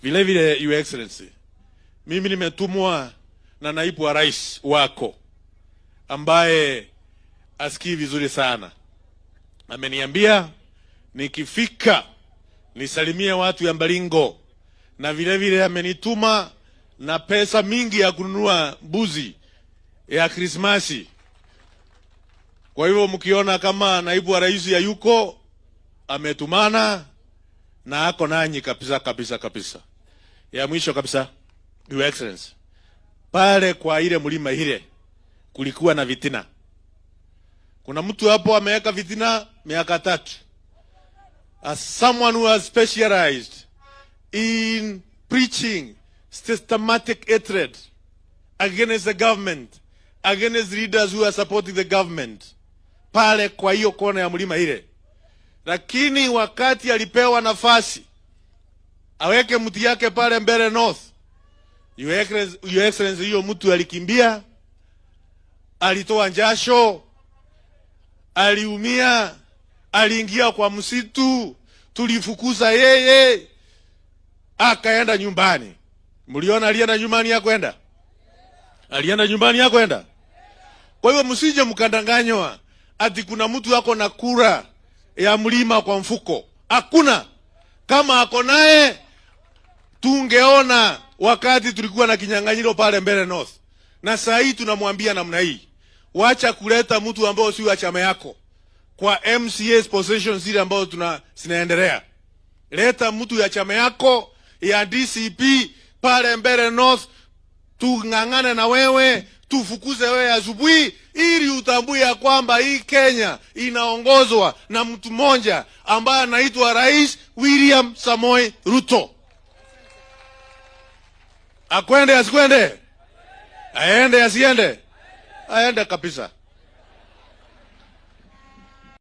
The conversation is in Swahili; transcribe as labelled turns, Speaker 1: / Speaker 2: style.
Speaker 1: Vile vile, Your Excellency, mimi nimetumwa na naibu wa rais wako ambaye asikii vizuri sana. Ameniambia nikifika nisalimie watu ya Baringo, na vile vile amenituma na pesa mingi ya kununua mbuzi ya Krismasi. Kwa hivyo mkiona kama naibu wa rais hayuko, ametumana na ako nanyi kabisa kabisa kabisa. Ya mwisho kabisa, Your Excellency, pale kwa ile mlima ile kulikuwa na fitina. Kuna mtu hapo ameweka fitina miaka 3. As someone who has specialized in preaching systematic hatred against the government, against leaders who are supporting the government, pale kwa hiyo kona ya mlima ile. Lakini wakati alipewa nafasi aweke mti yake pale Mbeere North, Your Excellency, hiyo mtu alikimbia, alitoa jasho, aliumia, aliingia kwa msitu, tulifukuza yeye, akaenda nyumbani. Mliona alienda nyumbani ya kwenda? Alienda nyumbani ya kwenda? Kwa hiyo msije mkadanganywa ati kuna mtu ako na kura ya mlima kwa mfuko. Hakuna. Kama ako naye, tungeona wakati tulikuwa na kinyang'anyiro pale Mbeere North. Na saa hii tunamwambia namna hii, wacha kuleta mtu ambao si wa chama yako kwa MCA's positions zile ambazo tuna zinaendelea. Leta mtu ya chama yako ya DCP pale Mbeere North, tung'ang'ane na wewe, tufukuze wewe asubuhi, ili utambue ya kwamba hii Kenya inaongozwa na mtu mmoja ambaye anaitwa Rais William Samoei Ruto. Akwende asikwende? Aende asiende? Aende kabisa.